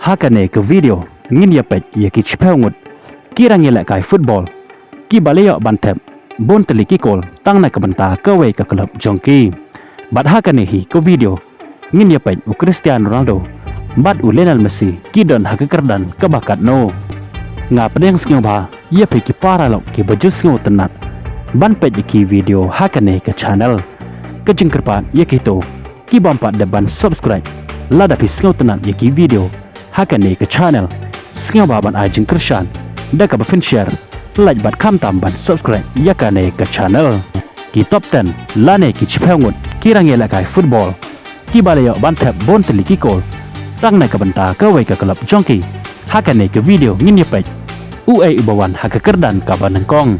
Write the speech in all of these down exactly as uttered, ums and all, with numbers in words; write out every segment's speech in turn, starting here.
Ha kane ka video ngin ïa peit ïa ki shiphew ngut ki rangïalehkai football kiba la ïoh ban thep bun tylli ki kol tang na ka bynta kawei ka club jong ki. Bad ha kane hi ka video ngin ïa peit u Cristiano Ronaldo bad u Lionel Messi ki don ha ka kyrdan kaba katno. Nga pdiang sngewbha ïa phi ki paralok kiba ju sngewtynnat ban peit ïa ki video ha kane ka channel. Ka jingkyrpad ïa kito ki bym pat dep ban subscribe lada phi sngewtynnat ïa ki video ha kane ka channel, sngewbha ban ai jingkyrshan da kaba phin share, like bad khamtam ban subscribe ïa kane ka channel. Ki top ten lane ki shiphew ngut ki rangïalehkai football kiba la ïoh ban thep bun tylli ki kol tang na ka bynta kawei ka club jong ki. Ha kane ka video ngin ïa peit uei uba wan ha ka kyrdan kaba nyngkong.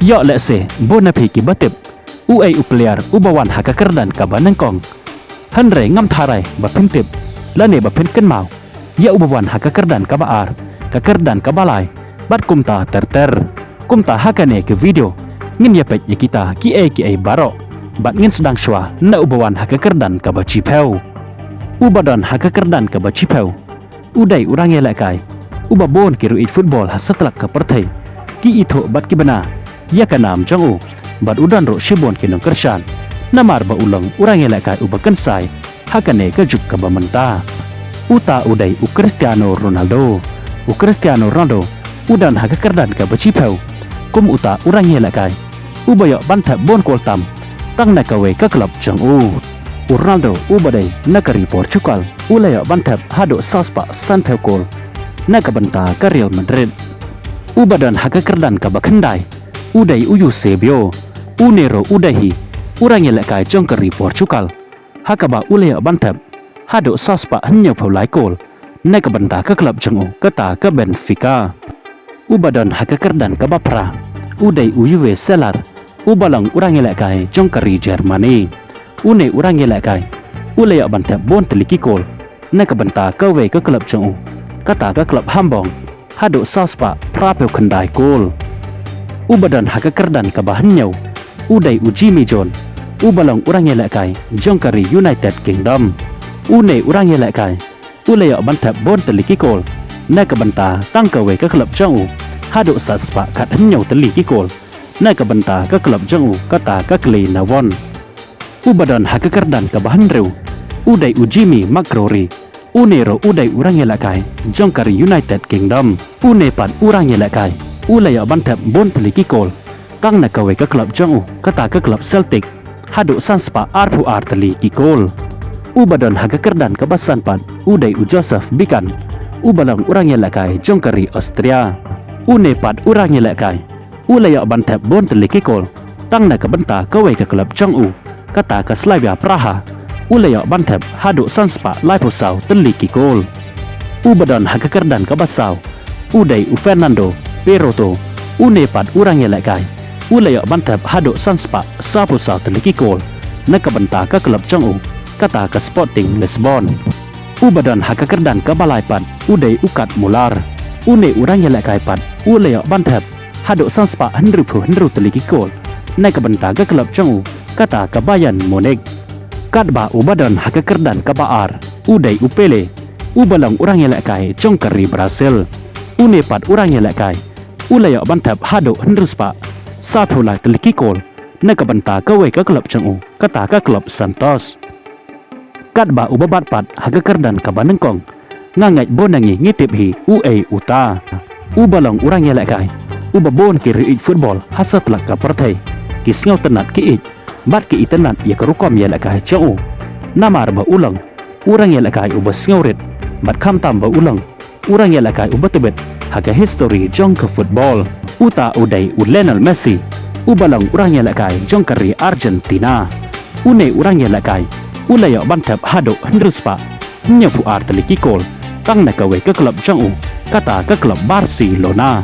Ïoh lehse bun na phi kiba tip uei u player uba wan ha ka kyrdan kaba nyngkong. Hynrei ngam tharai ba phin tip lane ba phin kynmaw ïa uba wan ha ka kyrdan kaba ar, ka kyrdan kaba lai bad kumta ter ter. Kumta ha kane ka video ngin ïa peit ïa kita kiei kiei baroh bad ngin sdang shuwa na uba wan ha ka kyrdan kaba shiphew. Uba don ha ka kyrdan kaba shiphew u dei u rangïalehkai uba bun ki riewieid football ha satlak ka pyrthei ki ithuh bad ki bna ïa ka nam jong u bad u don ruh shibun ki nongkyrshan namar ba u long u rangïalehkai uba kynsai ha kane ka juk kaba mynta. Uta u dei u Cristiano Ronaldo. U Cristiano Ronaldo u don ha ka kyrdan kaba shiphew kum uta u rangïalehkai uba ïoh ban thep bun kol tam tang na kawei ka club jong u. U Ronaldo uba dei na ka ri Portugal u la ïoh ban thep haduh saw spah sanphew kol na ka bynta ka Real Madrid. Uba don ha ka kyrdan kaba khyndai u dei u Eusebio. Une ruh u dei hi u rangïalehkai jong ka ri Portugal ha kaba u la ïoh ban thep haduh saw spah hynñiewphew lai kol na ka bynta ka club jong u, kata ka Benfica. Uba don ha ka kyrdan kaba phra u dei u Uwe Seeler uba long u rangïalehkai jong ka ri Germany. Une u rangïalehkai u la ïoh ban thep bun tylli ki kol na ka bynta kawei ka club jong u, kata ka club Hamburg, haduh saw spah phraphew khyndai kol. Uba don ha ka kyrdan kaba hynñiew u dei u Jimmy Jones uba long u rangïalehkai jong ka ri United Kingdom. Une u rangïalehkai u la ïoh ban thep bun tylli ki kol na ka bynta tang kawei ka club jong u, haduh san spah khathynñiew tylli ki kol na ka bynta ka club jong u, kata ka Kleinawon. Uba don ha ka kyrdan kaba hynriew u dei u Jimmy McGrory. Une ruh u dei u rangïalehkai jong ka ri United Kingdom. Une pat u rangïalehkai u la ïoh ban thep bun tylli ki kol tang na kawei ka club jong u, kata ka club Celtic, haduh san spah arphew ar tylli ki kol. Uba don ha ka kyrdan kaba san pat u dei u Joseph Bican uba long u rangïalehkai jong ka ri Austria. Une pat u rangïalehkai u la ïoh ban thep bun tylli ki kol tang na ka bynta kawei ka club jong u, kata ka Slavia Praha. U la ïoh ban thep haduh san spah laiphew saw tylli ki kol. Uba don ha ka kyrdan kaba saw u dei u Fernando Peroto. Une pat u rangïalehkai u la ïoh ban thep haduh san spah sawphew saw tylli ki kol na ka bynta ka club jong u, kata ka Sporting Lisbon. Uba don ha ka kyrdan kaba lai pat u dei u Gerd Muller. Une u rangïalehkai pat u la ïoh ban thep haduh san spah hynriewphew hynriew tylli ki kol na ka bynta ka club jong u, kata ka Bayern Munich. Katba uba don ha ka kyrdan kaba ar u dei u Pele uba long u rangïalehkai jong ka ri Brazil. Une pat u rangïalehkai u la ïoh ban thep haduh hynriew spah sawphew lai tylli ki kol na ka bynta kawei ka club jong u, kata ka club Santos. Katba uba bat pat ha ka kyrdan kaba nyngkong, nga ngeit bun na ngi ngi tip hi uei uta. Uba long u rangïalehkai uba bun ki riewieid football ha satlak ka pyrthei ki sngewtynnat ki ïeit bad ki itynnat ïa ka rukom ïalehkai jong u, namar ba u long u rangïalehkai uba sngewrit bad khamtam ba u long u rangïalehkai uba tbit ha ka history jong ka football. Uta u dei u Lionel Messi uba long u rangïalehkai jong ka ri Argentina. Une u rangïalehkai u la ïoh ban thep haduh hynriew spah hynñiewphew ar tylli ki kol tang na kawei ka club jong u, kata ka club Barcelona.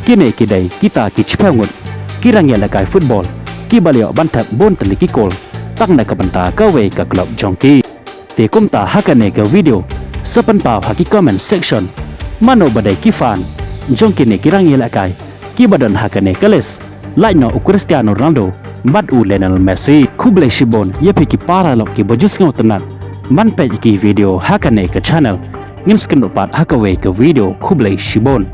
Kine ki dei kita ki shiphew ngut ki rangïalehkai football kiba la ïoh ban thep bun tylli ki kol tang na ka bynta kawei ka club jong ki. Te kumta ha kane ka video sa pynpaw ha ki comment section mano ba dei ki fan jong kine ki rangïalehkai kiba don ha kane ka list, lait noh u Cristiano Ronaldo bad u Lionel Messi. Khublei shibun ïa phi ki paralok kiba ju sngewtynnat ban peit ki video ha kane ka channel. Ngin sa kynduh pat ha kawei ka video, khublei shibun.